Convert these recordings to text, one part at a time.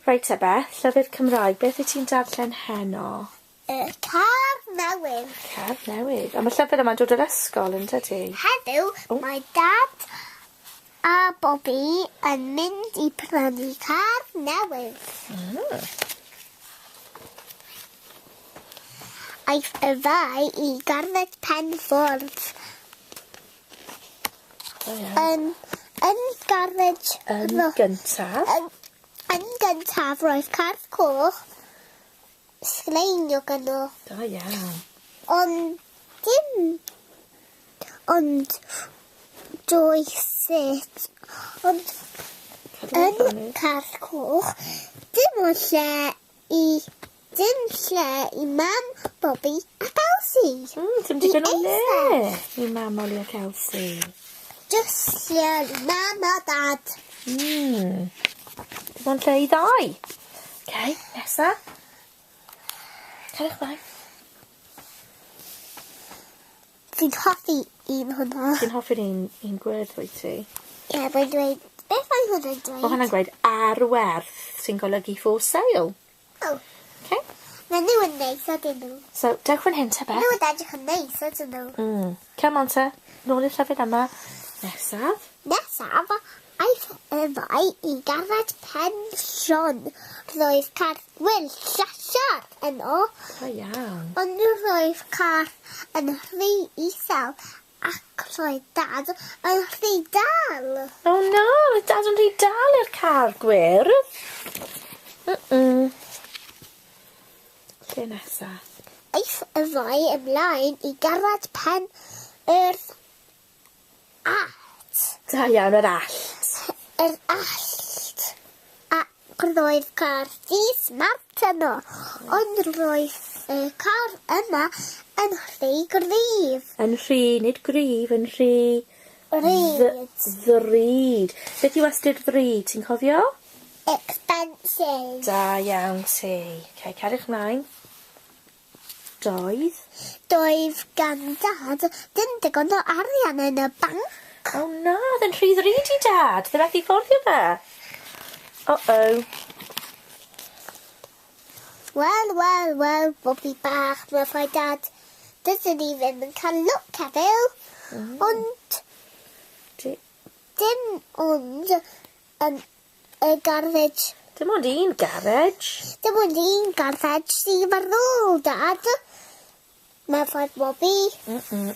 Reit te Beth, llyfr Cymraeg, beth wyt ti'n darllen heno? Y car newydd. Car newydd. A mae llyfr yma'n dod o'r ysgol yn dydy? Heddiw oh. mae Dad a Bobby yn mynd i prynu car newydd. Aeth y ddau i garfed pen ffordd. Yn, yn garej... Yn gyntaf? Yn, yn gyntaf roedd car coch sgleiniog yno. Da iawn. Ond dim... Ond dwy set. Ond yn car coch, dim ond lle i Dim lle i mam, Bobby ac Elsie. Dim digon o le i mam, Molly ac Elsie. Just lle i mam a dad. Dim ond lle i ddau. Okay, nesa. Cariwch mlaen. Fi'n hoffi un hwnna. Ti'n hoffi'r un, un gwyrdd wyt ti? Ie, yeah, mae'n dweud... Beth mae hwnna'n dweud? Mae hwnna'n gweud ar werth, sy'n golygu for sale. Oh. Okay. Mae nhw yn neis, ydyn nhw. So, dewch fan hyn te, Beth. Nhw yn edrych yn neis, ydyn nhw. Come on te, nôl i'r llyfr yma. Nesaf. Nesaf, aeth y ddau i garfed Pen Sion. Roedd car gwyllt llasiar yno. Da iawn. Ond roedd car yn rhy isel ac roedd Dad yn rhy dal. Oh no, roedd Dad yn rhy dal i'r car gwyrdd. Mm-mm. Lle nesa? Aeth y ddau ymlaen i garfed Pen yr Allt. Da iawn, yr allt. Yr allt. Ac roedd car ddu smart yno, ond roedd y car yma yn rhy gryf. Yn rhy, nid gryf, yn rhy... Ryd. Ddrud. Beth yw ystyr ddrud, ti'n cofio? Expensive. Da iawn ti. Okay, cariwch mlaen. Doedd. Doedd gan Dad ddim digon o arian yn y banc. O na, oedd e'n rhy ddrud i Dad. Ddim methu fforddio fe. Uh-oh. Wel, wel, wel, Bobby bach, meddai Dad. Dydyn ni ddim yn cael lwc heddiw. Ond... Dim ond yn y garej. Dim ond un garej? Dim ond un garej sydd ar ôl, Dad. Meddai Bobby. Mm-mm.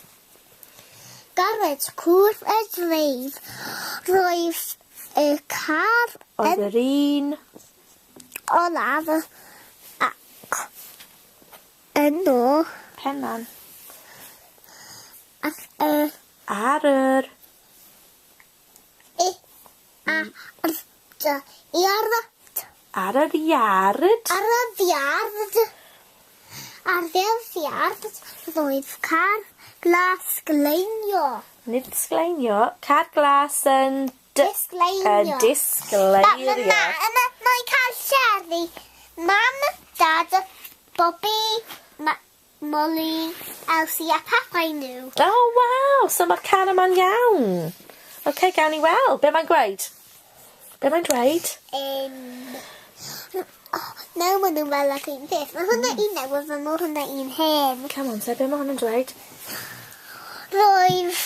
Garej cwrdd y dref. Roedd y car Oedd yr un... olaf ac yno... Penlan. Ac y... Ar yr... I A R D iard. Ar yr iard. Ar yr iard. Ar yr iard roedd car glas sgleinio. Nid sgleinio, car glas yn... Disgleirio. Yn disgleirio. Mae'n cael siarad Mam, Dad, Bobby, Molly, Elsie a Papa i nhw. Oh, waw! So mae'r car yma'n iawn. Oce, okay, gawn ni weld. Be mae'n gweud? Be mae'n dweud? Oh, nawr maen nhw'n fel yr un peth. Mae hwnna un newydd a mae hwnna un hen. Come on, te, be mae hwnna'n dweud? Roedd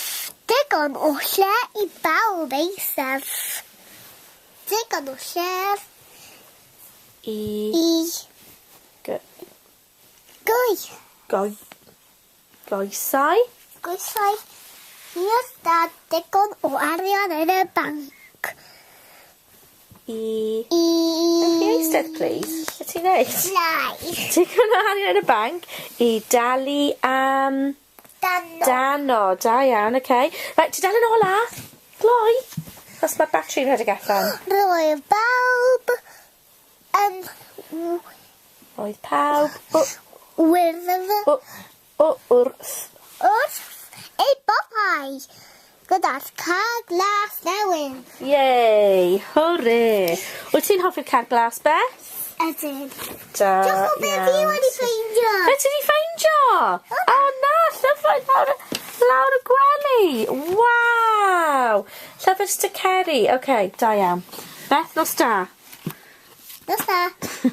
digon o lle i bawb eistedd. Digon o lle I... I... G... Gwy. Goi. Goesau. Goesau. I'r dad digon o arian yn y banc. I... I... Ewch i eistedd, please. Be ti'n neud? Lai. Digon o arian yn y banc i dalu am... Dano. Dano, da iawn, oce. Okay. Right, tudalen ola. Gloi. Os mae'r batri'n rhedeg allan. Roedd bawb yn... Roedd pawb... Wyrdd. O, o, wrth. Wrth ei boddau gyda'r car glas newydd. Yay! Hwre! Wyt ti'n hoffi'r car glas, Beth? Ydyn. Da Diolch o beth fi wedi ffeindio. Be ti wedi ffeindio? O na, llyfrau lawr, lawr y gwely. Waw! Llyfr sticeri. Oce, okay, da iawn. Beth, nos da. Nos da. Ta-ta.